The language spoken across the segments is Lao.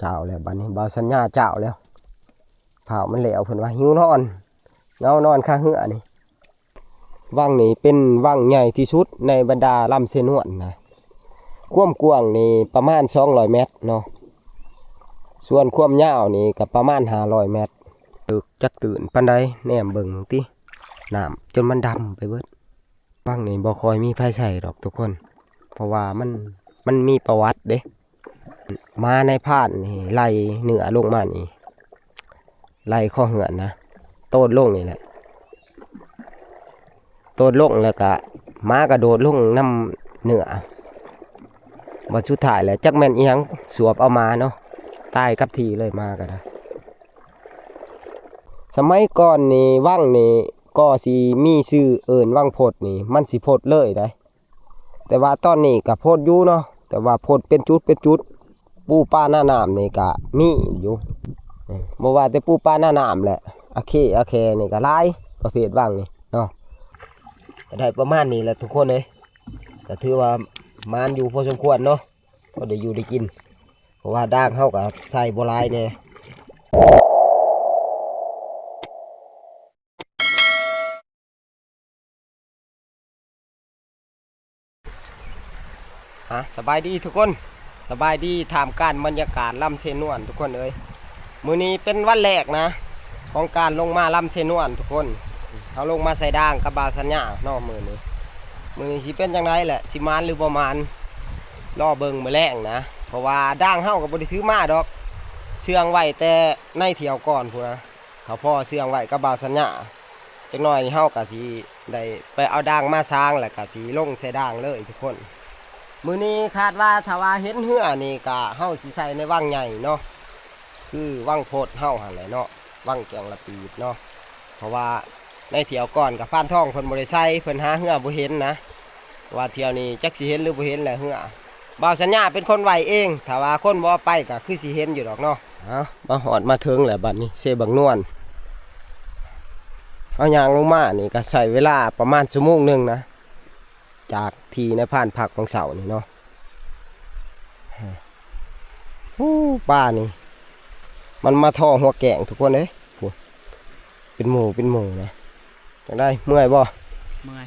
ເຈົ້າແລ້ວ ບັດນີ້ບ່າວສັນຍາເຈົ້າແລ້ວ ພ້າວມັນແລ້ວ ເພິ່ນວ່າຫິວນອນ ເຫງົານອນຄາເຮືອນີ້. ວັງນີ້ເປັນວັງໃຫຍ່ທີ່ສຸດໃນບັນດາລຳເຊນວນນະ. ຄວາມກວ້າງນີ້ປະມານສອງຮ້ອຍແມັດເນາະ, ສ່ວນຄວາມຍາວນີ້ກໍປະມານຫ້າຮ້ອຍແມັດ. ເລິກຈັກຕື້ນປານໃດ ແນມເບິ່ງຕິ ນ້ຳຈົນມັນດຳໄປເບິດ. ວັງນີ້ບໍ່ຄ່ອຍມີໃຜໃຊ້ດອກທຸກຄົນ ເພາະວ່າມັນ ມັນມີປະຫວັດເດ້. ມານາຍພານນີ້ໄລ່ເນື້ອລົງມານີ້ ໄລ່ຄໍເຮືອນນະ ໂຕດລົງນີ້ແຫຼະ ໂຕດລົງແລ້ວກະໝາກະໂດດລົງນຳເນື້ອ. ບັດສຸດທ້າຍແລ້ວຈັກແມ່ນອີ່ຫຍັງສວບເອົາໝາເນາະ ຕາຍກັບທີ່ເລີຍໝາກະໄດ້. ສະໄໝກ່ອນນີ້ວັງນີ້ກໍຊິມີຊື່ເອີ້ນວັງພົດນີ້ ມັນຊິພົດເລີຍໄດ໋. ແຕ່ວ່າຕອນນີ້ກໍພົດຢູ່ເນາະ ແຕ່ວ່າພົດເປັນຈຸດເປັນຈຸດ ປູປາໜ້ານ້ຳນີ້ກໍມີຢູ່. ເອີ ບໍ່ວ່າແຕ່ປູປາໜ້ານ້ຳແຫຼະ ອາເຄອາແຄນີ້ກໍຫຼາຍ ປະເພດວັງນີ້ເນາະ. ກໍໄດ້ປະມານນີ້ແຫຼະທຸກຄົນເອີຍ ກໍຖືວ່າໝານຢູ່ພໍສົມຄວນເນາະ ພໍໄດ້ຢູ່ໄດ້ກິນ ເພາະວ່າດາງເຮົາກໍໃສ່ບໍ່ຫຼາຍແດ່. ອ່າ ສະບາຍດີທຸກຄົນ ສະບາຍດີທ່າມກາງບັນຍາກາດລຳເຊນວນທຸກຄົນເອີຍ. ມື້ນີ້ເປັນວັນແລກນະ ຂອງການລົງມາລຳເຊນວນທຸກຄົນ. ເຮົາລົງມາໃສ່ດາງກັບບ່າວສັນຍາເນາະມື້ນີ້. ມື້ນີ້ຊິເປັນຈັ່ງໃດແຫຼະ ຊິໝານຫຼືບໍ່ໝານ ລໍເບິ່ງມື້ແລງນະ. ເພາະວ່າດາງເຮົາກໍບໍ່ໄດ້ຖືມາດອກ ເຊື່ອງໄວ້ແຕ່ໃນຖ້ຽວກ່ອນພຸ້ນນະ. ຖ້າພໍເຊື່ອງໄວ້ກັບບ່າວສັນຍາ ຈັກໜ້ອຍເຮົາກະຊິໄດ້ໄປເອົາດາງມາສາງ ແລ້ວກະຊິລົງໃສ່ດາງເລີຍທຸກຄົນ. ມື້ນີ້ຄາດວ່າຖ້າວ່າເຫັນເຮືອນີ້ກະເຮົາຊິໃສ່ໃນວັງໃຫຍ່ເນາະ ຄືວັງໂພດເຮົາຫັ້ນແຫຼະເນາະ ວັງແກ້ງລະປີດເນາະ. ເພາະວ່າໃນຖ້ຽວກ່ອນກະພານທອງເພິ່ນບໍ່ໄດ້ໃສ່ ເພິ່ນຫາເຮືອບໍ່ເຫັນນະ. ວ່າຖ້ຽວນີ້ຈັກຊິເຫັນຫຼືບໍ່ເຫັນແຫຼະເຮືອ. ບ່າວສັນຍາເປັນຄົນໄຫວ້ເອງ ຖ້າວ່າຄົນບໍ່ເອົາໄປກໍຄືຊິເຫັນຢູ່ດອກເນາະ. ເອົາ ມາຮອດມາເຖິງແລ້ວບັດນີ້ ເຊບັກນວນ. ເຮົາຍ່າງລົງມານີ້ກໍໃຊ້ເວລາປະມານຊົ່ວໂມງໜຶ່ງນະ ຈາກທີ່ນາຍພານພັກຫວ່າງເຊົ້ານີ້ເນາະ. ໂອ້ ປານີ້ ມັນມາທໍ່ຫົວແກ້ງທຸກຄົນເອີຍ ເປັນໝູ່ເປັນໝູ່ນະ. ຈັ່ງໃດ ເມື່ອຍບໍ່? ເມື່ອຍ.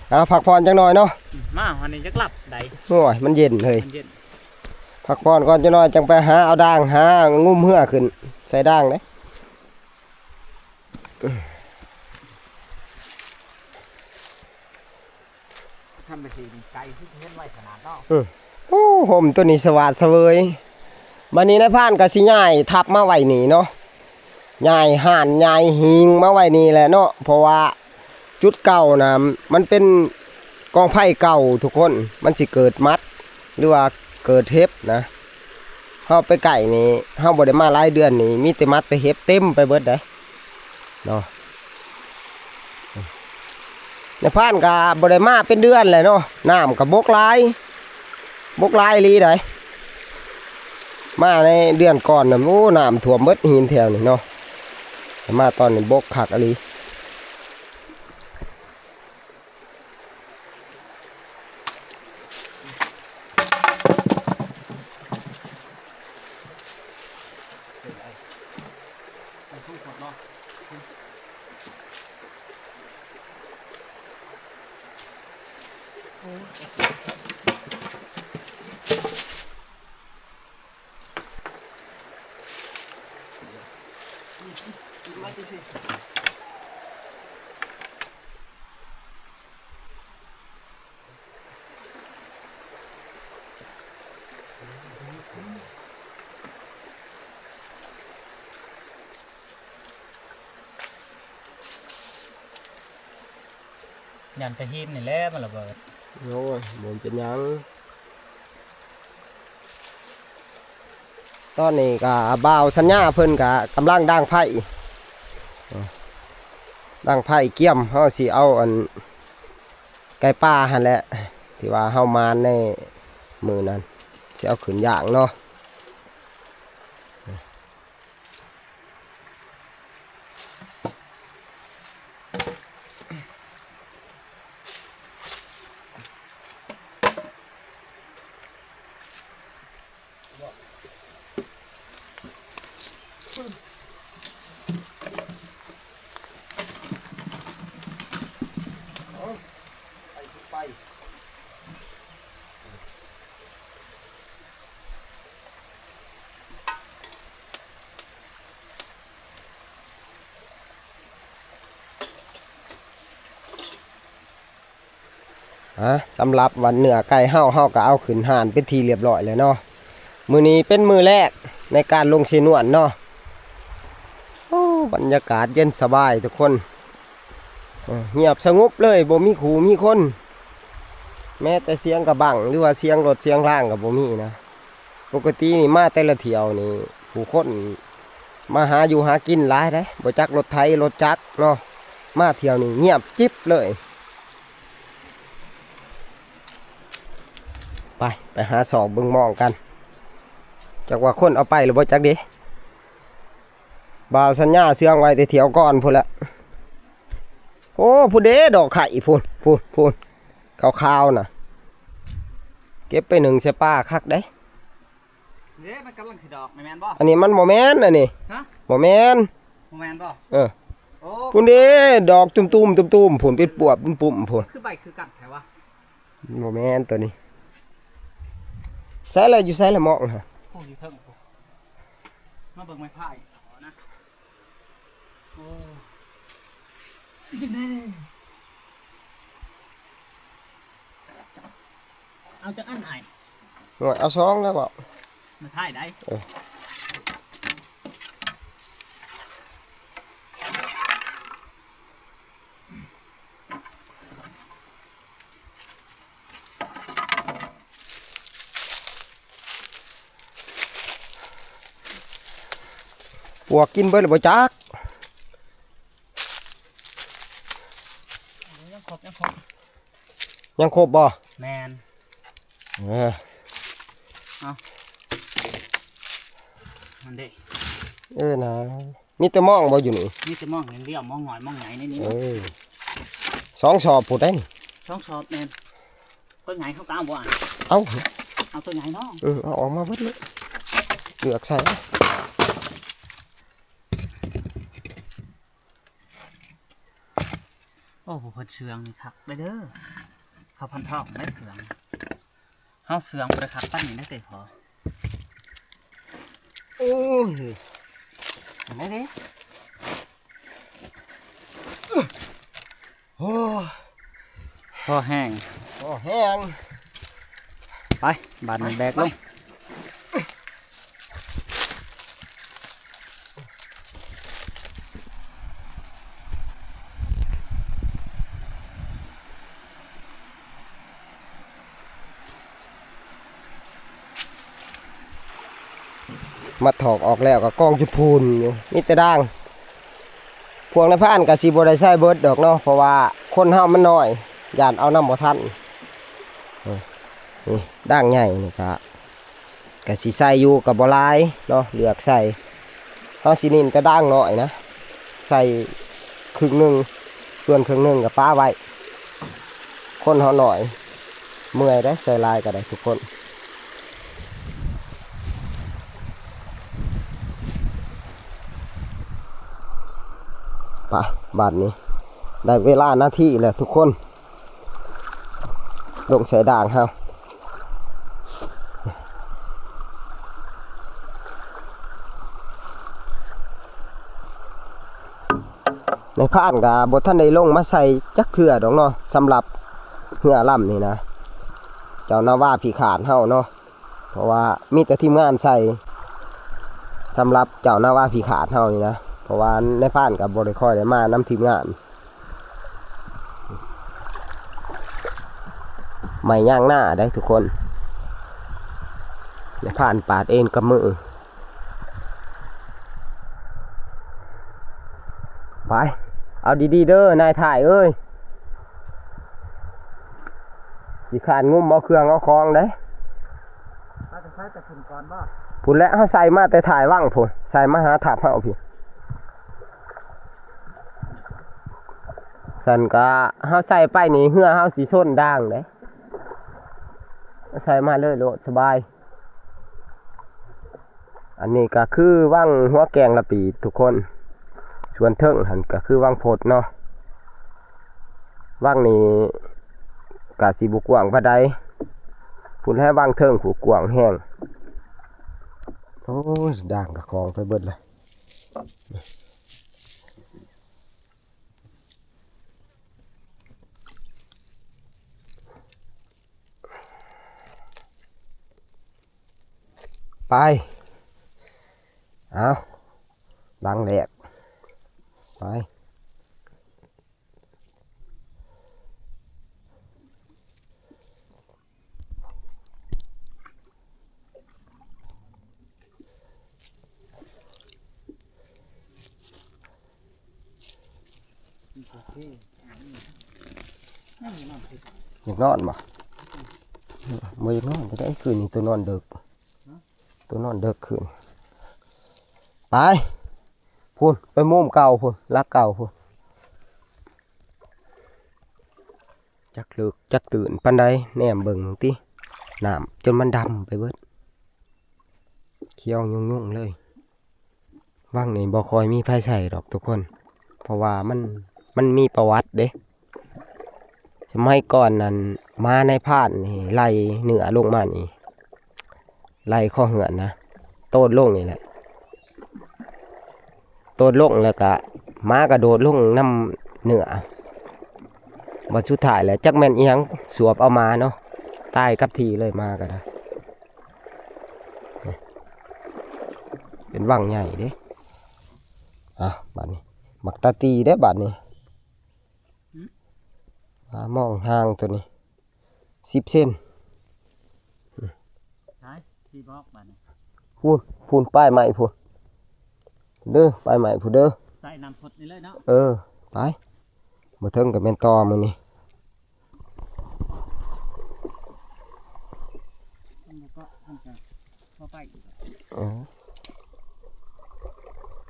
ເອົາ ພັກຜ່ອນຈັກໜ່ອຍເນາະ. ອືມ ມາຮອດນີ້ຈັກຫຼັບໃດ. ໂອ້ຍ ມັນເຢັນເຮີ້ຍ ມັນເຢັນ. ພັກຜ່ອນກ່ອນຈັກໜ່ອຍ ຈັ່ງໄປຫາເອົາດາງ ຫາງຸ້ມເຮືອຂຶ້ນໃສ່ດາງເດ້. ທຳໄປຊິໄກຄືເຫັນໄວຂະໜາດເນາະ. ອືມ ໂອ້ ຮົ່ມໂຕນີ້ສະຫວາດສະເຫວີຍ. ບັດນີ້ນາຍພານກໍຊິຍ້າຍທັບມາໄວ້ນີ້ເນາະ ຍ້າຍຮ້ານຍ້າຍຫີງມາໄວ້ນີ້ແຫຼະເນາະ. ເພາະວ່າຈຸດເກົ່ານະ ມັນເປັນກອງໄຟເກົ່າທຸກຄົນ ມັນຊິເກີດໝັດ ຫຼືວ່າເກີດເຫັບນະ. ເຮົາໄປໃກ້ນີ້ ເຮົາບໍ່ໄດ້ມາຫຼາຍເດືອນນີ້ ມີແຕ່ໝັດແຕ່ເຫັບເຕັມໄປເບິດເດ້. ເນາະ ນາຍພານກະບໍ່ໄດ້ມາເປັນເດືອນແຫຼະເນາະ ນ້ຳກະບົກຫຼາຍ ບົກຫຼາຍອີ່ຫຼີໃດ. ມາໃນເດືອນກ່ອນນະ ໂອ້ ນ້ຳຖ້ວມເບິດຫີນແຖວນີ້ເນາະ ແຕ່ມາຕອນນີ້ບົກຄັກອີ່ຫຼີ. ຢ້ານແຕ່ຫີນນີ້ແຫຼະມັນລະເບີດ. ໂອ້ຍ ບໍ່ເປັນຫຍັງ. ຕອນນີ້ກະບ່າວສັນຍາເພິ່ນກະກຳລັງດາງໄຟ ດາງໄຟກຽມ ເຮົາຊິເອົາອັນ ໄກ່ປ່າຫັ້ນແຫຼະ ທີ່ວ່າເຮົາມາໃນມື້ນັ້ນ ຊິເອົາຂຶ້ນຍ່າງເນາະ. ເ ອາ ສຳລັບວ່າເນື້ອໄກ່ເຮົາ ເຮົາກໍເອົາຂຶ້ນຮ້ານເປັນທີ່ລຽບຮ້ອຍແລ້ວເນາະ. ມື້ນີ້ເປັນມື້ແລກໃນການລົງເຊນວນເນາະ. ໂອ້ ບັນຍາກາດເຢັນສະບາຍທຸກຄົນ. ເອີ ງຽບສະຫງົບເລີຍ ບໍ່ມີຜູ້ມີຄົນ, ແມ້ແຕ່ສຽງກະບັງ ຫຼືວ່າສຽງລົດສຽງລາງກໍບໍ່ມີນະ. ປົກກະຕິນີ້ມາແຕ່ລະທ່ຽວນີ້ ຜູ້ຄົນມາຫາຢູ່ຫາກິນຫຼາຍເດ້, ບໍ່ຈັກລົດໄຖລົດຈັກເນາະ. ມາທ່ຽວນີ້ງຽບຈິບເລີຍ. ໄປ ໄປຫາຊອກເບິ່ງມອງກັນ, ຈັກວ່າຄົນເອົາໄປແລ້ວບໍ່ຈັກເດ້. ບ່າວສັນຍາເຊື່ອງໄວ້ແຕ່ທ່ຽວກ່ອນພຸ້ນແຫຼະ. ໂອ້ ພຸ້ນເດ້ ດອກໄຂ່ພຸ້ນ ພຸ້ນ ພຸ້ນ ຂາວໆນະ. ເກັບໄປໜຶ້ງໃສ່ປາຄັກເດ້. ເດ້ ມັນກຳລັງຊິດອກ ແມ່ນບໍ່? ອັນນີ້ມັນບໍ່ແມ່ນ ອັນນີ້ ຮະ? ບໍ່ແມ່ນ ບໍ່ແມ່ນບໍ່? ເອີ ໂອ້ ພຸ້ນເດ້ ດອກຕຸ້ມໆ ຕຸ້ມໆ ພຸ້ນ ເປັນປວບເປັນປຸ່ມພຸ້ນ. ຄືໃບຄືກັນແທ້ວະ? ບໍ່ແມ່ນຕົວນີ້. ໃສລະ ຢູ່ໃສລະມອງຫັ້ນ? ໂອ້ ຢູ່ເທິງພຸ້ນ. ມາເບິ່ງໄມ້ພາຍເອົານະ. ໂອ້ ຈັ່ງໃດ? ເອົາຈັກອັນອ້າຍ? ໂອ້ຍ ເອົາສອງແລ້ວເວົ້າ. ມາຖ່າຍໄດ້. ເອີ. ປວກກິນເບິດແລ້ວບໍ່ຈັກ. ຍັງຄົບ ຍັງຄົບ ຍັງຄົບບໍ່? ແມ່ນ. ເອີ ເອົາ ມັນເດ້. ເອີນະ. ມີແຕ່ມອງບໍ່ຢູ່ນີ້? ມີແຕ່ມອງຢ່າງດຽວ ມອງນ້ອຍມອງໃຫຍ່ໃນນີ້. ເອີ ສອງສອບພຸ້ນໄດ໋ນີ້. ສອງສອບແມ່ນ. ຕົວໃຫຍ່ເຮົາກໍເອົາບໍ່? ເອົາ ເອົາຕົວໃຫຍ່ເນາະ. ເອີ ເອົາອອກມາເບິດເລີຍ ເລືອກໃສ່. ໂອ້ ຜູ້ເພິ່ນເຊື່ອງນີ້ຄັກເດີ ເຂົາພັນທອງໄດ້ເຊື່ອງ. ເຮົາເຊື່ອງບໍ່ໄດ້ຄັກປານນີ້ນະເດ້ພໍ່. ໂອ້ຍ ອັນໃດເດ້? ໂອ້ຍ ພໍແຮງ ພໍແຮງ. ໄປ ບາດນີ້ແບກລົງ. ມາຖອກອອກແລ້ວກໍກອງຢູ່ພຸ້ນຢູ່ ມີແຕ່ດ່າງ. ພວກນາຍພານກໍຊິບໍ່ໄດ້ໃຊ້ເບິດດອກເນາະ ເພາະວ່າຄົນເຮົາມັນນ້ອຍ ຢ້ານເອົານຳບໍ່ທັນ. ເອີ ນີ້ດ່າງໃຫຍ່ນີ້ກະ ກະຊິໃສ່ຢູ່ ກະບໍ່ຫຼາຍເນາະ ເລືອກໃສ່. ເຮົາຊິເນັ້ນແຕ່ດ່າງນ້ອຍນະ ໃສ່ເຄິ່ງໜຶ່ງ ສ່ວນເຄິ່ງໜຶ່ງກະປະໄວ້. ຄົນເຮົາໜ້ອຍ ເມື່ອຍໄດ໋ ໃສ່ຫຼາຍກະໄດ້ທຸກຄົນ. ໄປ ບາດນີ້ໄດ້ເວລາໜ້າທີ່ແລ້ວທຸກຄົນ. ລົງໃສ່ດ່າງເຮົາ ນາຍພານກໍບໍ່ທັນໄດ້ລົງມາໃສ່ຈັກເທື່ອດອກເນາະ ສຳລັບເຮືອລຳນີ້ນະ ເຈົ້ານາວາພິຄາດເຮົາເນາະ. ເພາະວ່າມີແຕ່ທີມງານໃສ່ ສຳລັບເຈົ້ານາວາພິຄາດເຮົານີ້ນະ ເພາະວ່ານາຍພານກໍບໍ່ໄດ້ຄ່ອຍໄດ້ມານຳທີມງານ. ໄມ້ຍາງນາໄດ໋ທຸກຄົນ ນາຍພານປາດເອງກັບມື. ໄປ ເອົາດີໆເດີນາຍທ້າຍເອີຍ. ຂີ້ຄ້ານງຸ້ມເອົາເຄື່ອງເອົາຂອງເດ້. ມາແຕ່ໃສ ແຕ່ພຸ້ນກ່ອນບໍ່? ພຸ້ນແຫຼະ ເຮົາໃສ່ມາແຕ່ທ້າຍວັງພຸ້ນ ໃສ່ມາຫາທັບເຮົາພີ້. ຊັ້ນກະເຮົາໃສ່ໄປນີ້ ເຮືອເຮົາຊິຊົນດ່າງເດ້. ໃສ່ມາເລີຍໂລດ ສະບາຍ. ອັນນີ້ກະຄືວັງຫົວແກງລະປີດທຸກຄົນ. ສ່ວນເທິງຫັ້ນກະຄືວັງພົດເນາະ. ວັງນີ້ ກະຊິບໍ່ກວ້າງປານໃດ. ພຸ້ນແຫຼະ ວັງເທິງຜູ້ກວ້າງແຮງ. ໂອ້ຍ ດ່າງກະຂອງໄປເບິດລະ. ໄປ ເອົາ ຫຼັງແລກ ໄປ. ຢາກນອນບໍ່? ບໍ່ຢາກນອນກໍໄດ້ ຄືນນີ້ໂຕນອນເດິກ ໂຕນອນເດິກຄືນ. ໄປ ພຸ້ນ ໄປມຸມເກົ່າພຸ້ນ ຫຼັກເກົ່າພຸ້ນ. ຈັກເລິກຈັກຕື້ນປານໃດ ແນມເບິ່ງຕິ ນ້ຳຈົນມັນດຳໄປເບິດ ຂຽວຫຍຸ້ງໆເລີຍ. ວັງນີ້ບໍ່ຄ່ອຍມີໃຜໃຊ້ດອກທຸກຄົນ ເພາະວ່າມັນ ມັນມີປະຫວັດເດ້. ສະໄໝກ່ອນນັ້ນ ໝານາຍພານນີ້ໄລ່ເນື້ອລົງມານີ້ ໄລ່ຄໍເຮືອນນະ ໂຕດລົງນີ້ແຫຼະ ໂຕດລົງແລ້ວກະໝາກະໂດດລົງນຳເນື້ອ. ບັດສຸດທ້າຍແລ້ວ ຈັກແມ່ນອີຫຍັງສວບເອົາໝາເນາະ ຕາຍກັບທີ່ເລີຍໝາກະໄດ້. ເປັນວັງໃຫຍ່ເດ້. ອ່ະ ບາດນີ້ ໝາກຕາຕີເດ້ບາດນີ້. ຫືມ? ປາມອງຫາງໂຕນີ້ ສິບເຊັນ. ໃສ ຊິບອກບາດນີ້. ພຸ້ນ ພຸ້ນ ປາຍໄມ້ພຸ້ນເດີ ປາຍໄມ້ພຸ້ນເດີ. ໃສ່ນ້ຳພົດນີ້ເລີຍເນາະ. ເອີ ໄປ ບໍ່ເຖິງກໍແມ່ນຕໍ່ມື້ນີ້. ມັນບໍ່ເກາະ ມັນກະບໍ່ໄປອີກ. ເອີ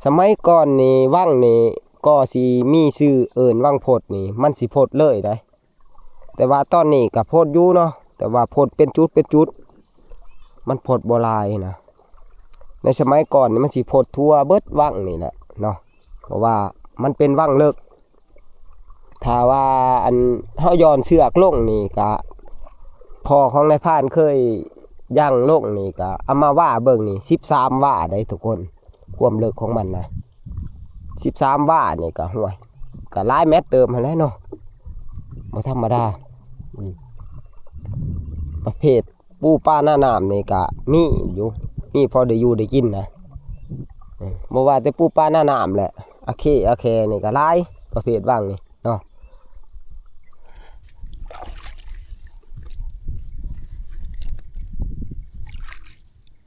ສະໄໝກ່ອນນີ້ ວັງນີ້ກໍຊິມີຊື່ເອີ້ນວັງພົດນີ້ ມັນຊິພົດເລີຍໄດ໋. ແຕ່ວ່າຕອນນີ້ກະພົດຢູ່ເນາະ ແຕ່ວ່າພົດເປັນຈຸດເປັນຈຸດ ມັນພົດບໍ່ຫຼາຍນະ. ໃນສະໄໝກ່ອນນີ້ມັນຊິພົດທົ່ວເບິດວັງນີ້ແຫຼະເນາະ ເພາະວ່າມັນເປັນວັງເລິກ. ຖ້າວ່າອັນເຮົາຢ່ອນເຊືອກລົງນີ້ກະ ພໍ່ຂອງນາຍພານເຄີຍຍ່າງລົງນີ້ກະ ເອົາມາວ່າເບິ່ງນີ້ ສິບສາມວ່າໄດ໋ທຸກຄົນ. ຄວາມເລິກຂອງມັນນະ ສິບສາມວ່ານີ້ກະ ຫ້ວຍ ກະຫຼາຍແມັດເຕີບຫັ້ນແຫຼະເນາະ ບໍ່ທຳມະດາ. ອືມ ປະເພດປູປາໜ້ານ້ຳນີ້ກະມີຢູ່ ມີພໍໄດ້ຢູ່ໄດ້ກິນນະ. ອືມ ບໍ່ວ່າແຕ່ປູປາໜ້ານ້ຳແຫຼະ ອາເຄອາແຄນີ້ກະຫຼາຍ ປະເພດວັງນີ້ເນາະ.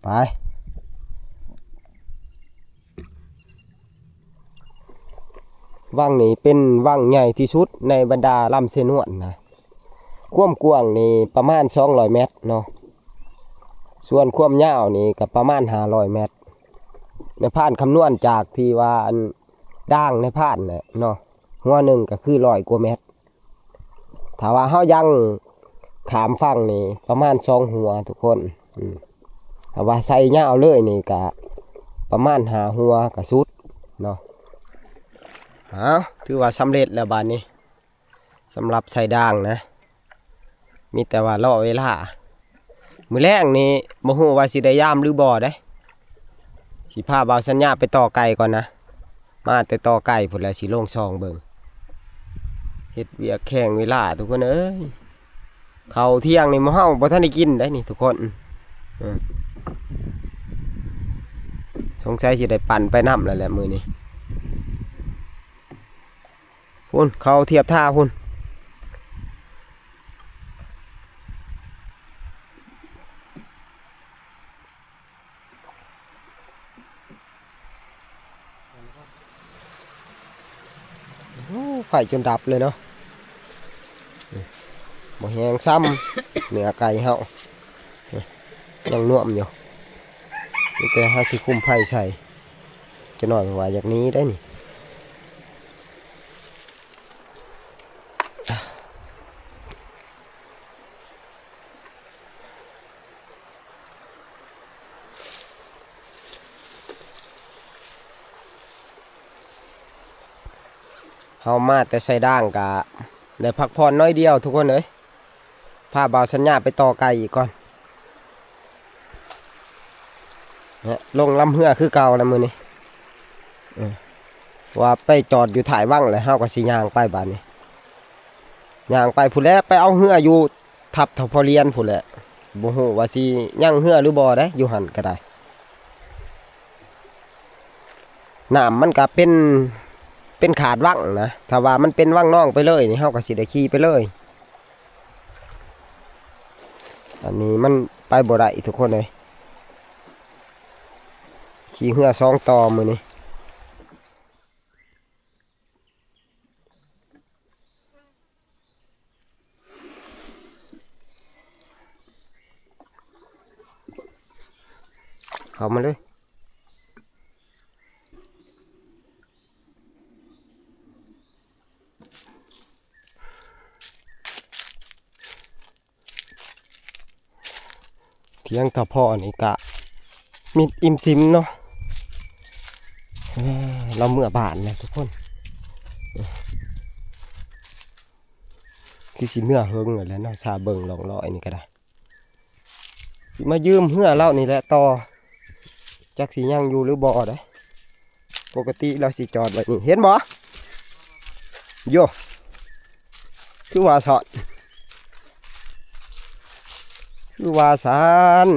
ໄປ ວັງນີ້ເປັນວັງໃຫຍ່ທີ່ສຸດໃນບັນດາລຳເຊນວນນະ. ຄວາມກວ້າງນີ້ປະມານສອງຮ້ອຍແມັດເນາະ ສ່ວນຄວາມຍາວນີ້ກໍປະມານຫ້າຮ້ອຍແມັດ. ນາຍພານຄຳນວນຈາກທີ່ວ່າອັນ ດາງນາຍພານແຫຼະເນາະ ຫົວໜຶ່ງກໍຄືຮ້ອຍກວ່າແມັດ. ຖ້າວ່າເຮົາຍັງຂ້າມຝັ່ງນີ້ປະມານສອງຫົວທຸກຄົນ. ອືມ ຖ້າວ່າໃສ່ຍາວເລີຍນີ້ກະປະມານຫ້າຫົວກະສຸດເນາະ. ເອົາ ຖືວ່າສຳເລັດແລ້ວບາດນີ້ ສຳລັບໃສ່ດາງນະ ມີແຕ່ວ່າລໍເວລາ. ມື້ແລງນີ້ບໍ່ຮູ້ວ່າຊິໄດ້ຍາມຫຼືບໍ່ເດ້ ຊິພາບ່າວສັນຍາໄປຕໍ່ໄກ່ກ່ອນນະ. ມາແຕ່ຕໍ່ໄກ່ພຸ້ນແຫຼະ ຊິລົງຊ່ອງເບິ່ງ. ເຮັດວຽກແຂ່ງເວລາທຸກຄົນເອີຍ. ເຂົ້າທ່ຽງນີ້ໝູ່ເຮົາບໍ່ທັນໄດ້ກິນໄດ໋ນີ້ທຸກຄົນ. ເອີ ສົງໄສຊິໄດ້ປັ່ນໄປນຳແລ້ວແຫຼະມື້ນີ້. ພຸ້ນ ເຂົ້າທຽບທ່າພຸ້ນ. ໂອ້ ໄຟຈົນດັບເລີຍເນາະ. ບໍ່ແຮງຊ້ຳ ເນື້ອໄກ່ເຮົາຍັງນວມຢູ່. ມີແຕ່ເຮົາຊິຄຸມໄຟໃສ່ ຈັກໜ້ອຍເພາະວ່າຢາກໜີໄດ໋ນີ້. ເຮົາມາແຕ່ໃສ່ດາງກະໄດ້ພັກຜ່ອນໜ້ອຍດຽວທຸກຄົນເອີຍ. ພາບ່າວສັນຍາໄປຕໍ່ໄກ່ອີກກ່ອນ ແລະ ລົງລຳເຮືອຄືເກົ່າແລ້ວມື້ນີ້ ເອີ ວ່າໄປຈອດຢູ່ທ້າຍວັງ ແລ້ວເຮົາກໍຊິຍ່າງໄປບາດນີ້ ຍ່າງໄປພຸ້ນແຫຼະ ໄປເອົາເຮືອຢູ່ທັບເຖົ້າພໍ່ລຽນພຸ້ນແຫຼະ ບໍ່ຮູ້ວ່າຊິຍັງເຮືອຫຼືບໍ່ເດ້ ຢູ່ຫັ້ນກໍໄດ້. ນ້ຳມັນກະເປັນ ເປັນຂາດວັງນະ ຖ້າວ່າມັນເປັນວັງນອງໄປເລີຍນີ້ ເຮົາກະຊິໄດ້ຂີ່ໄປເລີຍ. ອັນນີ້ມັນໄປບໍ່ໄດ້ທຸກຄົນເອີຍ ຂີ່ເຮືອສອງຕໍ່ມື້ນີ້. ເຂົ້າມາເລີຍ ຖຽງຕາພໍ່ນີ້ກະມິດອີ່ມຊິມເນາະ ເອີ ລາວເມືອບ້ານແລ້ວທຸກຄົນ ຄືຊິເມືອເຫິງແລ້ວເນາະ ຊາເບິ່ງຮ່ອງລອຍນີ້ກໍໄດ້ ຊິມາຢືມເຮືອລາວນີ້ແຫຼະຕໍ່ ຈັກຊິຍັງຢູ່ຫຼືບໍ່ເດ້. ປົກກະຕິລາວຊິຈອດໄວ້ນີ້ ເຫັນບໍ່? ໂຢ ຄືວ່າຊັ້ນ ຄືວ່າຊັ້ນ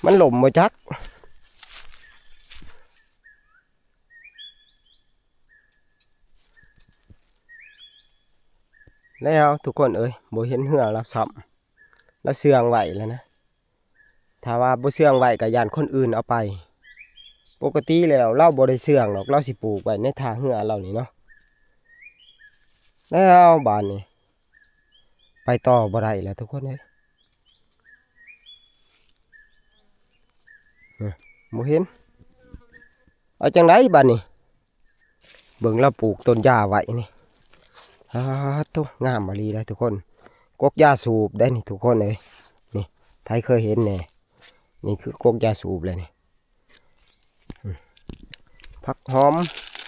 ມັນລົ້ມບໍ່ຈັກ. ແລ້ວທຸກຄົນເອີຍ ບໍ່ເຫັນເຮືອລາວຊ້ຳ ລາວເຊື່ອງໄວ້ແລ້ວນະ ຖ້າວ່າບໍ່ເຊື່ອງໄວ້ກໍຢ້ານຄົນອື່ນເອົາໄປ ປົກກະຕິແລ້ວລາວບໍ່ໄດ້ເຊື່ອງດອກ ລາວຊິປູກໄວ້ໃນທ່າເຮືອລາວນີ້ເນາະ. ແລ້ວບາດນີ້ໄປຕໍ່ບໍ່ໄດ້ແລ້ວທຸກຄົນເອີຍ ເອີ ບໍ່ເຫັນ ເອົາຈັ່ງໃດບາດນີ້? ເບິ່ງລາວປູກຕົ້ນຢາໄວ້ນີ້ ອາໂທ້ ງາມອີ່ຫຼີເດ້ທຸກຄົນ ກົກຢາສູບໄດ໋ນີ້ທຸກຄົນເອີຍ ນີ້ ໃຜເຄີຍເຫັນແດ່? ນີ້ຄືກົກຢາສູບເລີຍນີ້ ອືມ ຜັກຫອມ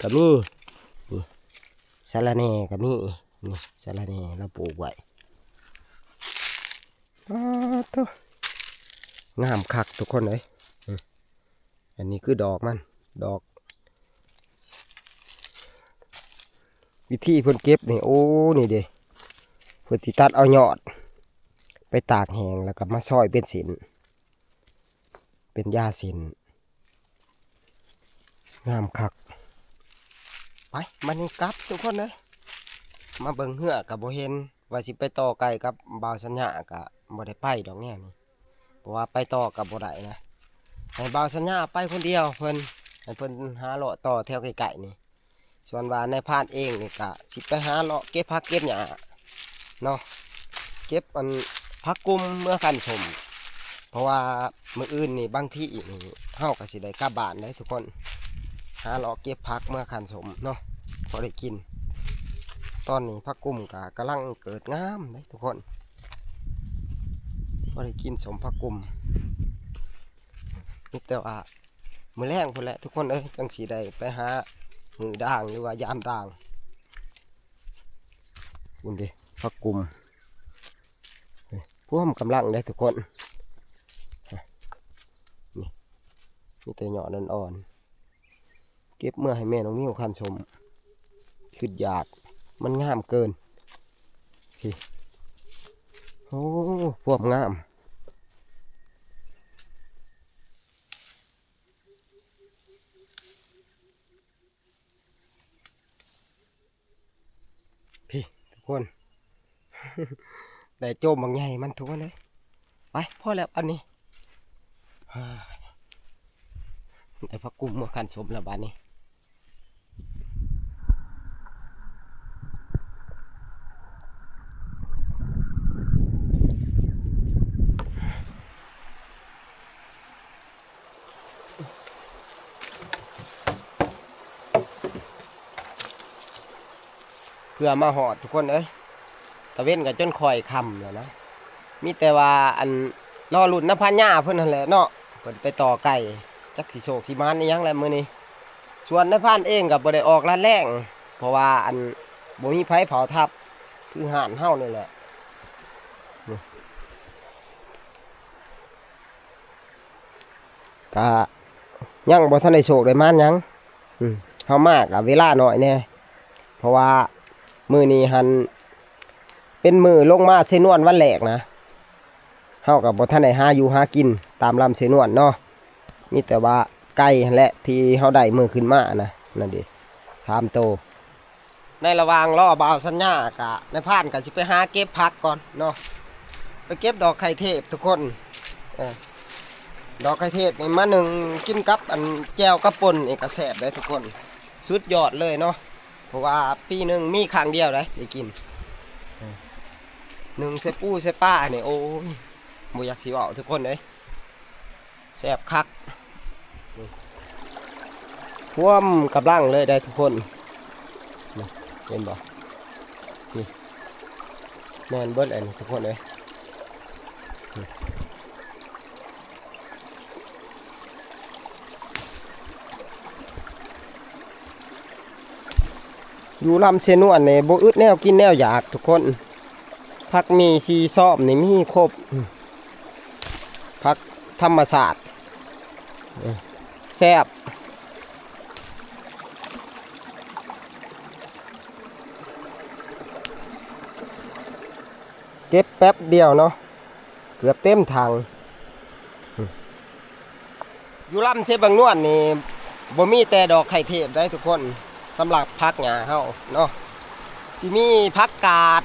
ກໍມີ ນີ້ ສະລະແໜ່ກໍມີ ນີ້ ສະລະແໜ່ລາວປູກໄວ້ ປາດໂທ້ ງາມຄັກທຸກຄົນເອີຍ ອືມ ອັນນີ້ຄືດອກມັນ ດອກ ວິທີເພິ່ນເກັບນີ້ ໂອ້ ນີ້ເດ້ ເພິ່ນຊິຕັດເອົາຍອດໄປຕາກແຫ້ງ ແລ້ວກໍມາຊອຍເປັນເສັ້ນ ເປັນຢາເສັ້ນ ງາມຄັກ. ໄປ ບັດນີ້ກັບທຸກຄົນເອີຍ ມາເບິ່ງເຮືອກໍບໍ່ເຫັນ ວ່າຊິໄປຕໍ່ໄກ່ກັບບ່າວສັນຍາກໍບໍ່ໄດ້ໄປດອກແນວນີ້ ເພາະວ່າໄປຕໍ່ກໍບໍ່ໄດ້ນະ ໃຫ້ບ່າວສັນຍາໄປຄົນດຽວ ເພິ່ນ ໃຫ້ເພິ່ນຫາເລາະຕໍ່ແຖວໃກ້ໆນີ້ ສ່ວນວ່ານາຍພານເອງນີ້ກະຊິໄປຫາເລາະເກັບຜັກເກັບຫຍ້າເນາະ ເກັບອັນຜັກກຸມເມືອຄັ້ນສົ້ມ ເພາະວ່າມື້ອື່ນນີ້ບາງທີນີ້ເຮົາກະຊິໄດ້ກັບບ້ານເດ້ທຸກຄົນ ຫາເລາະເກັບຜັກເມືອຄັ້ນສົ້ມເນາະ ພໍໄດ້ກິນ. ຕອນນີ້ຜັກກຸມກະກຳລັງເກີດງາມເດ້ທຸກຄົນ ພໍໄດ້ກິນສົ້ມຜັກກຸມ ມີແຕ່ວ່າ ມື້ແລງພຸ້ນແຫຼະທຸກຄົນເອີຍ ຈັ່ງຊິໄດ້ໄປຫາຮື້ດ່າງ ຫຼືວ່າຢາມດ່າງ. ພຸ້ນເດ້ ຜັກກຸມ ເອີ ພວມກຳລັງເດ້ທຸກຄົນ ນີ້ ມີແຕ່ຍອດອ່ອນໆ ເກັບເມືອໃຫ້ແມ່ນ້ອງມິວຄັ້ນສົ້ມ ຄຶດຢາກ ມັນງາມເກີນ ນີ້ ໂອ້ ພວມງາມ. ພີ້ທຸກຄົນ ໄດ້ໂຈມບັກໃຫຍ່ມັນທຸກຄົນເອີຍ ໄປ ພໍແລ້ວອັນນີ້ ໄດ້ຜັກກຸມມາຄັ້ນສົ້ມແລ້ວບາດນີ້. ເພື່ອມາຮອດທຸກຄົນເອີຍ ຕາເວັນກໍຈົນຄ່ອຍຄ່ຳແລ້ວນະ ມີແຕ່ວ່າອັນ ລໍລຸ້ນນຳພານຍາເພິ່ນຫັ້ນແຫຼະເນາະ ເພິ່ນໄປຕໍ່ໄກ່ ຈັກຊິໂຊກຊິໝານອີ່ຫຍັງແຫຼະມື້ນີ້. ສ່ວນນາຍພານເອງກໍບໍ່ໄດ້ອອກລາດແລ້ງ ເພາະວ່າອັນ ບໍ່ມີໃຜເຝົ້າທັບ ຄືຮ້ານເຮົານີ້ແຫຼະ ກະຍັງບໍ່ທັນໄດ້ໂຊກໄດ້ໝານຫຍັງ ອືມ ເຮົາມາກະເວລາໜ້ອຍແດ່ ເພາະວ່າມື້ນີ້ຫັ້ນເປັນມື້ລົງມາເຊນວນວັນແລກນະ ເຮົາກະບໍ່ທັນໄດ້ຫາຢູ່ຫາກິນຕາມລຳເຊນວນເນາະ ມີແຕ່ວ່າໄກ່ຫັ້ນແຫຼະທີ່ເຮົາໄດ້ມື້ຂຶ້ນມານະ ນັ້ນເດ ສາມໂຕ. ໃນລະຫວ່າງລໍບ່າວສັນຍາກະ ນາຍພານກະຊິໄປຫາເກັບຜັກກ່ອນເນາະ ໄປເກັບດອກໄຂ່ເທບທຸກຄົນ ເອີ ດອກໄຂ່ເທບນີ້ມາໜຶ້ງກິນກັບອັນແຈ່ວກັບປົ່ນນີ້ກະແຊບເດ້ທຸກຄົນ ສຸດຍອດເລີຍເນາະ ເພາະວ່າປີໜຶ່ງມີຄັ້ງດຽວໃດໄດ້ກິນ ເອີ ໜຶ້ງໃສ່ປູໃສ່ປານີ້ ໂອ້ຍ ບໍ່ຢາກຊິເວົ້າທຸກຄົນເອີຍ. ແຊບຄັກ ພວມກຳລັງເລີຍໄດ໋ທຸກຄົນ ນີ້ ເຫັນບໍ່ ນີ້ ແມ່ນເບິດແຫຼະນີ້ທຸກຄົນເອີຍ ນີ້ ຢູ່ລຳເຊນວນນີ້ບໍ່ອຶດແນວກິນແນວຢາກທຸກຄົນ ຜັກໝີ່ສີ່ຊອມນີ້ມີຄົບ ຜັກທຳມະຊາດ ແຊບ ເກັບແປັບດຽວເນາະ ເກືອບເຕັມຖັງ. ຢູ່ລຳເຊບັງນວນນີ້ບໍ່ມີແຕ່ດອກໄຂ່ເທບໄດ໋ທຸກຄົນ ສຳລັບຜັກຫຍ້າເຮົາເນາະ ຊິມີຜັກກາດ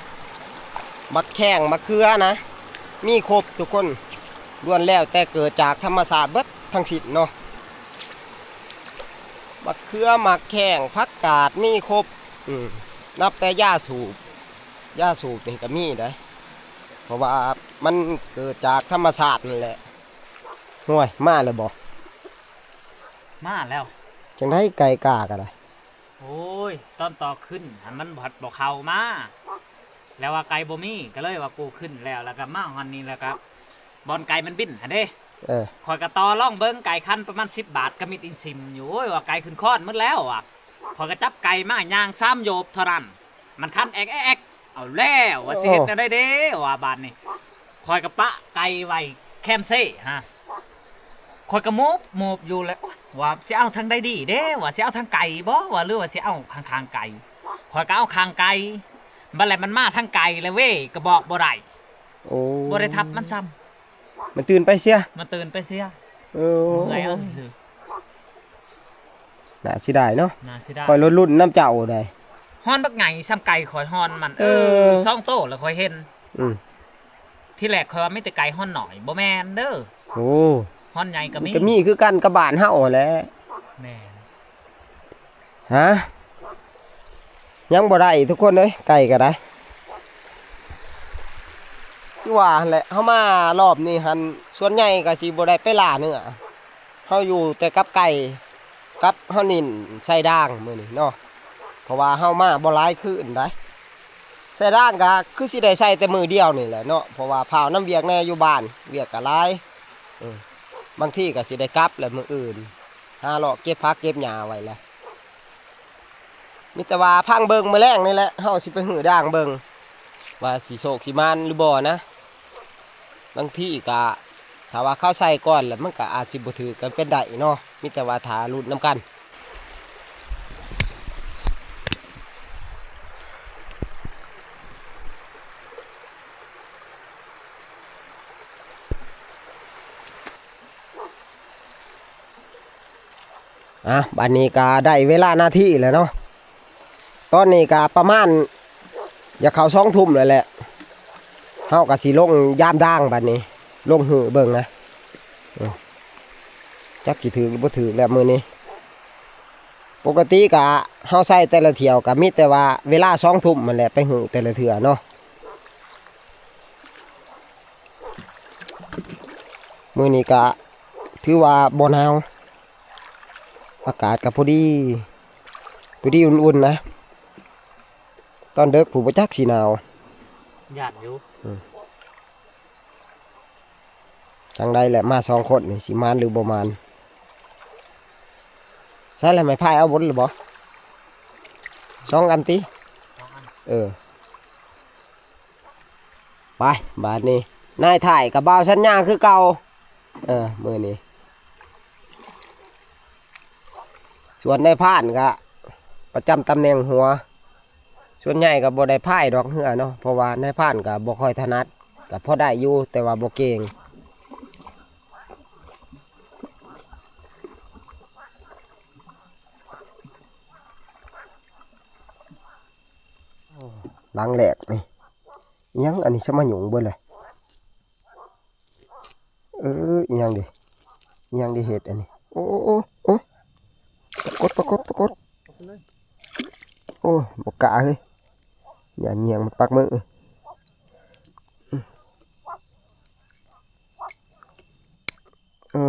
ໝາກແຂ້ງ ໝາກເຂືອນະ ມີຄົບທຸກຄົນ ລ້ວນແລ້ວແຕ່ເກີດຈາກທຳມະຊາດເບິດທັງສິ້ນເນາະ ໝາກເຂືອ ໝາກແຂ້ງ ຜັກກາດ ມີຄົບ ອືມ ນັບແຕ່ຢາສູບ ຢາສູບນີ້ກະມີໄດ໋ ເພາະວ່າມັນເກີດຈາກທຳມະຊາດນັ້ນແຫຼະ. ໂອ້ຍ ມາແລ້ວບໍ? ມາແລ້ວ. ຈັ່ງໃດໄກ່ກາກະໄດ໋? ໂອ້ຍ ຕອນຕໍ່ຂຶ້ນຫັ້ນມັນພັດບໍ່ເຂົ້າມາ ແລ້ວວ່າໄກ່ບໍ່ມີ ກະເລີຍວ່າກູຂຶ້ນແລ້ວ ແລ້ວກະມາຮອດນີ້ ແລ້ວກະບ່ອນໄກ່ມັນບິນຫັ້ນເດ້ ເອີ ຂ້ອຍກະຕໍ່ລອງເບິ່ງ ໄກ່ຄັນປະມານສິບບາດ ກະມິດອິນຊິມຢູ່ ໂອ້ຍ ວ່າໄກ່ຂຶ້ນຄອນໝົດແລ້ວວ່າ ຂ້ອຍກະຈັບໄກ່ມາຍ່າງສາມໂຢບເທົ່ານັ້ນ ມັນຄັນແອກແອກແອກ ເອົາແລ້ວ ວ່າຊິເຮັດແນວໃດເດ້ ວ່າບາດນີ້ ຂ້ອຍກະປະໄກ່ໄວ້ແຄມເຊຫັ້ນ ຂ້ອຍກະໂມບໂມບຢູ່ແຫຼະ ໂອ້ຍ ວ່າຊິເອົາທາງໃດດີເດ້ ວ່າຊິເອົາທາງໄກ່ບໍ ວ່າ ຫຼືວ່າຊິເອົາຂ້າງໆໄກ່ ຂ້ອຍກະເອົາຂ້າງໄກ່ ບາດແລ້ວມັນມາທາງໄກ່ແລ້ວເວີຍ ກະບອກບໍ່ໄດ້ ໂອ້ ບໍ່ໄດ້ທັບມັນຊ້ຳ ມັນຕື່ນໄປເສຍ ມັນຕື່ນໄປເສຍ ເອີ ເມື່ອຍເອົາຊື່ໆ. ໜ້າເສຍດາຍເນາະ ໜ້າເສຍດາຍ ຂ້ອຍລຸ້ນນຳເຈົ້າໄດ໋ ຮອນບັກໃຫຍ່ຊ່ຳໄກ່ຂ້ອຍຮອນມັນ ເອີ ເອີ ສອງໂຕແລ້ວຂ້ອຍເຫັນ ອືມ ທີແລກຂ້ອຍວ່າມີແຕ່ໄກ່ຮອນນ້ອຍ ບໍ່ແມ່ນເດີ ໂອ້ ຮອນໃຫຍ່ກະມີ ກະມີຄືກັນກັບບ້ານເຮົາຫັ້ນແຫຼະ ແມ່ນ ຮະ ຍັງບໍ່ໄດ້ທຸກຄົນເອີຍ ໄກ່ກະໄດ້ ຄືວ່າຫັ້ນແຫຼະ ເຮົາມາລອບນີ້ຫັ້ນ ສ່ວນໃຫຍ່ກະຊິບໍ່ໄດ້ໄປລ່າເນື້ອ ເຮົາຢູ່ແຕ່ກັບໄກ່ ກັບເຮົານິ້ນໃສ່ດາງມື້ນີ້ເນາະ ເພາະວ່າເຮົາມາບໍ່ຫຼາຍຄືນໃດ໋ ໃສ່ດາງກະຄືຊິໄດ້ໃສ່ແຕ່ມື້ດຽວນີ້ແຫຼະເນາະ ເພາະວ່າພ້າວນຳວຽກແດ່ຢູ່ບ້ານ ວຽກກະຫຼາຍ ເອີ ບາງທີກະຊິໄດ້ກັບແຫຼະມື້ອື່ນ ຫາເລາະເກັບຜັກເກັບຫຍ້າໄວ້ແຫຼະ ມີແຕ່ວ່າຟັງເບິ່ງມື້ແລງນີ້ແຫຼະ ເຮົາຊິໄປຮື້ດາງເບິ່ງ ວ່າຊິໂຊກຊິໝານຫຼືບໍ່ນະ ບາງທີກະ ຖ້າວ່າເຂົາໃສ່ກ່ອນແລ້ວ ມັນກະອາດຊິບໍ່ຖືກກະເປັນໄດ້ເນາະ ມີແຕ່ວ່າຖ້າລຸ້ນນຳກັນ. ອ່ະ ບາດນີ້ກະໄດ້ເວລາໜ້າທີ່ແລ້ວເນາະ ຕອນນີ້ກະປະມານຢາກເຂົ້າສອງທຸ່ມແລ້ວແຫຼະ ເຮົາກະຊິລົງຢາມດາງບາດນີ້ ລົງຮື້ເບິ່ງນະ ເອີ ຈັກຊິຖືກຫຼືບໍ່ຖືກແລ້ວມື້ນີ້ ປົກກະຕິກະເຮົາໃສ່ແຕ່ລະຖ້ຽວກະມີແຕ່ວ່າເວລາສອງທຸ່ມຫັ້ນແຫຼະ ໄປຮື້ແຕ່ລະເທື່ອເນາະ ມື້ນີ້ກະຖືວ່າບໍ່ໜາວ ອາກາດກະພໍດີ ພໍດີອຸ່ນໆນະ ຕອນເດິກພຸ້ນບໍ່ຈັກຊິໜາວ ຢ້ານຢູ່ ອືມ ຈັ່ງໃດແຫຼະ ມາສອງຄົນນີ້ ຊິໝານຫຼືບໍ່ໝານ ໃສ່ລະ ໄມ້ພາຍເອົາບົດລະບໍ່? ສອງອັນຕິ? ສອງອັນ ເອີ. ໄປ ບາດນີ້ ນາຍທ້າຍກັບບ່າວສັນຍາຄືເກົ່າ ເອີ ມື້ນີ້ ສ່ວນນາຍພານກະປະຈຳຕຳແໜ່ງຫົວ ສ່ວນໃຫຍ່ກະບໍ່ໄດ້ພາຍດອກເຮືອເນາະ ເພາະວ່ານາຍພານກະບໍ່ຄ່ອຍຖະໜັດ ກະພໍໄດ້ຢູ່ ແຕ່ວ່າບໍ່ເກັ່ງ. ຫຼັງແລກນີ້ ອີ່ຫຍັງອັນນີ້ ສະມາຫຍຸ້ງເບິດເລີຍ ເອີ ອີ່ຫຍັງເດ ອີ່ຫຍັງເດເຮັດອັນນີ້ ໂອ້ ໂອ້ ໂອ້ ໂອ້ ປາກົດ ປາກົດ ປາກົດ ໂອ້ຍ ບໍ່ກ້າເຮີ້ຍ ຢ້ານຫຍ້ຽງມັນປັກມື. ເອີ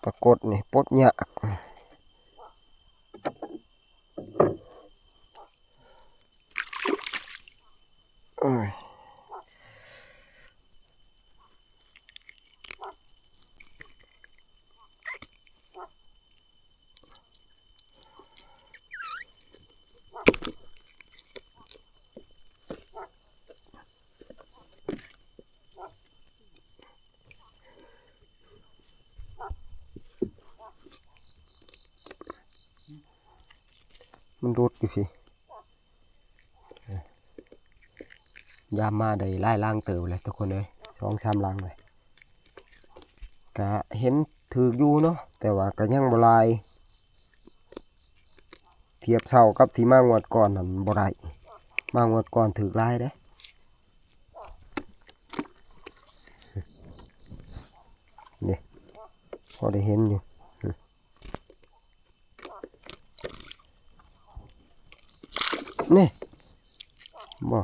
ປາກົດນີ້ປົດຍາກ ເອີຍ. ມັນຫຼຸດຢູ່ພີ້ ຍາມມາໄດ້ຫຼາຍຫຼັງເຕີບແລ້ວທຸກຄົນເອີຍ ສອງສາມຫຼັງເລີຍ ກະເຫັນຖືກຢູ່ເນາະ ແຕ່ວ່າກະຍັງບໍ່ຫຼາຍ ທຽບເທົ່າກັບທີ່ມາງວດກ່ອນນັ້ນບໍ່ໄດ້ ມາງວດກ່ອນຖືກຫຼາຍເດ້ ນີ້ ພໍໄດ້ເຫັນຢູ່ ນີ້ ບໍ່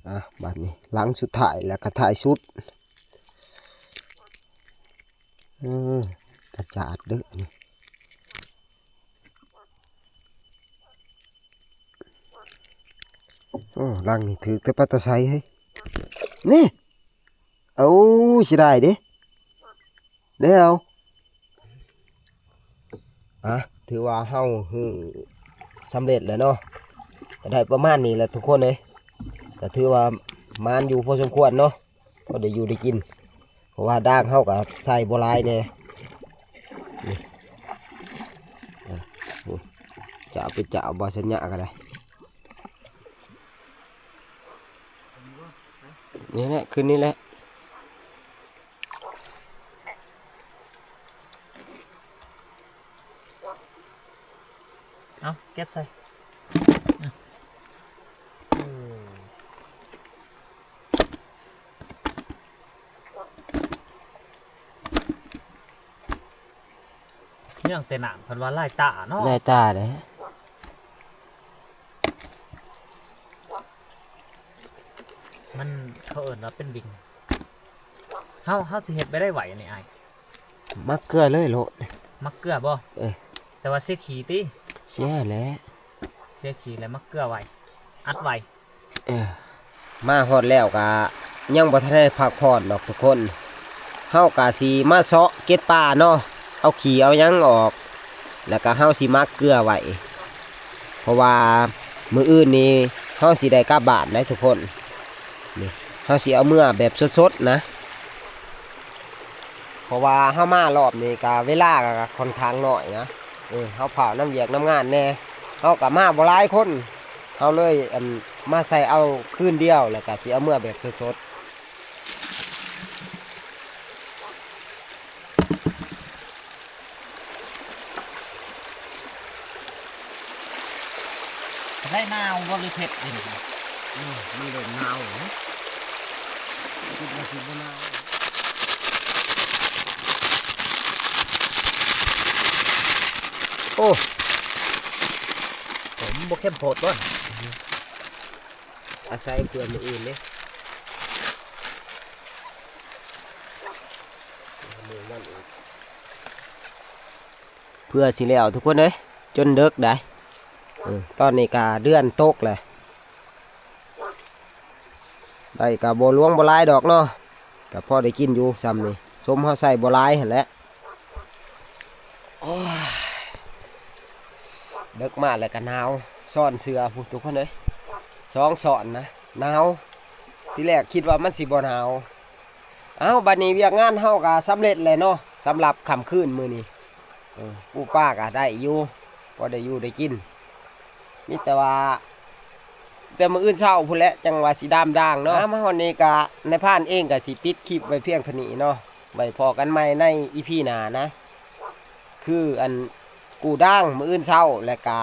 ອ່ະ ບາດນີ້ຫຼັງສຸດທ້າຍ ແລ້ວກະທ້າຍສຸດ ເອີ ກະຈາດເດີ້ອັນນີ້ ໂອ້ ຫຼັງນີ້ຖືກແຕ່ປາຕາໄຊເຮີ້ຍ ນີ້ ເອົາ ເສຍດາຍເດ້ ແລ້ວ ອ່ະ ຖືວ່າເຮົາຮື້ສຳເລັດແລ້ວເນາະ ກະໄດ້ປະມານນີ້ແຫຼະທຸກຄົນເອີຍ ກະຖືວ່າໝານຢູ່ພໍສົມຄວນເນາະ ພໍໄດ້ຢູ່ໄດ້ກິນ ເພາະວ່າດາງເຮົາກະໃສ່ບໍ່ຫຼາຍແດ່ ນີ້ ອ່ະ ໂອ້ ຈະເອົາໄປຈະເອົາບໍ່ສັນຍາກະໄດ້ ນີ້ແຫຼະ ຂຶ້ນນີ້ແຫຼະ ເອົາ ເກັບໃສ່ ອືມ ເນື່ອງແຕ່ນ້ຳ ເພິ່ນວ່າລາຍຕາເນາະ ລາຍຕາເດ້ ມັນ ເຂົາເອີ້ນວ່າເປັນວິ່ງ ເຮົາ ເຮົາຊິເຮັດແບບໃດໄຫວອັນນີ້ອ້າຍ? ໝັກເກືອເລີຍໂລດ ໝັກເກືອບໍ່? ເອີ ແຕ່ວ່າເສຍຂີ້ຕິ? ເສຍແຫຼະ ເສຍຂີ້ແລ້ວໝັກເກືອໄວ້ ອັດໄວ້ ເອີ ມາຮອດແລ້ວກະຍັງບໍ່ທັນໄດ້ພັກຜ່ອນດອກທຸກຄົນ ເຮົາກະຊິມາເຊາະເກັດປ່າເນາະ ເອົາຂີ້ເອົາຫຍັງອອກ ແລ້ວກະເຮົາຊິໝັກເກືອໄວ້ ເພາະວ່າມື້ອື່ນນີ້ເຮົາຊິໄດ້ກັບບ້ານໄດ໋ທຸກຄົນ ນີ້ ເຮົາຊິເອົາເມືອແບບສົດໆນະ ເພາະວ່າເຮົາມາລອບນີ້ກະເວລາກະຂ້ອນຂ້າງໜ້ອຍນະ ເອີ ເຮົາຟ້າວນຳວຽກນຳງານແດ່ ເຮົາກະມາບໍ່ຫຼາຍຄົນ ເຮົາເລີຍ ອັນ ມາໃສ່ເອົາຄືນດຽວ ແລ້ວກະຊິເອົາເມືອແບບສົດໆ. ໄດ້ໜາວບໍ່ ຫຼືເຜັດເດ? ອືມ ມັນເລີ່ມໜາວແລ້ວ ຄິດວ່າຊິບໍ່ໜາວ. ໂອ້ ມັນບໍ່ເຂັ້ມໂພດບໍ່? ອາໄສເພື່ອມື້ອື່ນເດ້ ມື້ວັນອີກ ເພື່ອຊິແລ້ວທຸກຄົນເອີຍ ຈົນເດິກໄດ໋ ເອີ ຕອນນີ້ກະເດືອນຕົກແຫຼະ. ໃສ່ກະບໍ່ຫຼວງບໍ່ຫຼາຍດອກເນາະ ກະພໍໄດ້ກິນຢູ່ຊ່ຳນີ້ ສົມເຮົາໃສ່ບໍ່ຫຼາຍຫັ້ນແຫຼະ. ໂອ້ຍ ເດິກມາແລ້ວກະໜາວ ຊ້ອນເສື້ອພຸ້ນທຸກຄົນເອີຍ ສອງຊ້ອນນະ ໜາວ ທີແລກຄິດວ່າມັນຊິບໍ່ໜາວ. ເອົ້າ ບາດນີ້ວຽກງານເຮົາກະສຳເລັດແລ້ວເນາະ ສຳລັບຄ່ຳຄືນມື້ນີ້ ເອີ ປູປາກະໄດ້ຢູ່ ພໍໄດ້ຢູ່ໄດ້ກິນ ມີແຕ່ວ່າ ແຕ່ມື້ອື່ນເຊົ້າພຸ້ນແຫຼະ ຈັ່ງວ່າຊິດາມດ່າງເນາະ. ມາຮອດນີ້ກະນາຍພານເອງກະຊິປິດຄລິບໄວ້ພຽງເທົ່ານີ້ເນາະ ໄວ້ພໍ້ກັນໃໝ່ໃນອີພີໜ້ານະ ຄືອັນກູ້ດ່າງມື້ອື່ນເຊົ້າ ແລ້ວກະ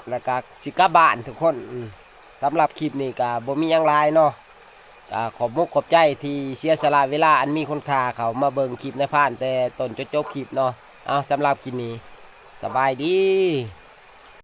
ແລ້ວກະຊິກັບບ້ານທຸກຄົນ. ອືມ ສຳລັບຄລິບນີ້ກະບໍ່ມີຫຍັງຫຼາຍເນາະ ກະຂອບມຸກຂອບໃຈທີ່ເສຍສະຫຼະເວລາອັນມີຄຸນຄ່າເຂົ້າມາເບິ່ງຄລິບນາຍພານແຕ່ຕົ້ນຈົນຈົບຄລິບເນາະ. ເອົາ ສຳລັບຄລິບນີ້ ສະບາຍດີ.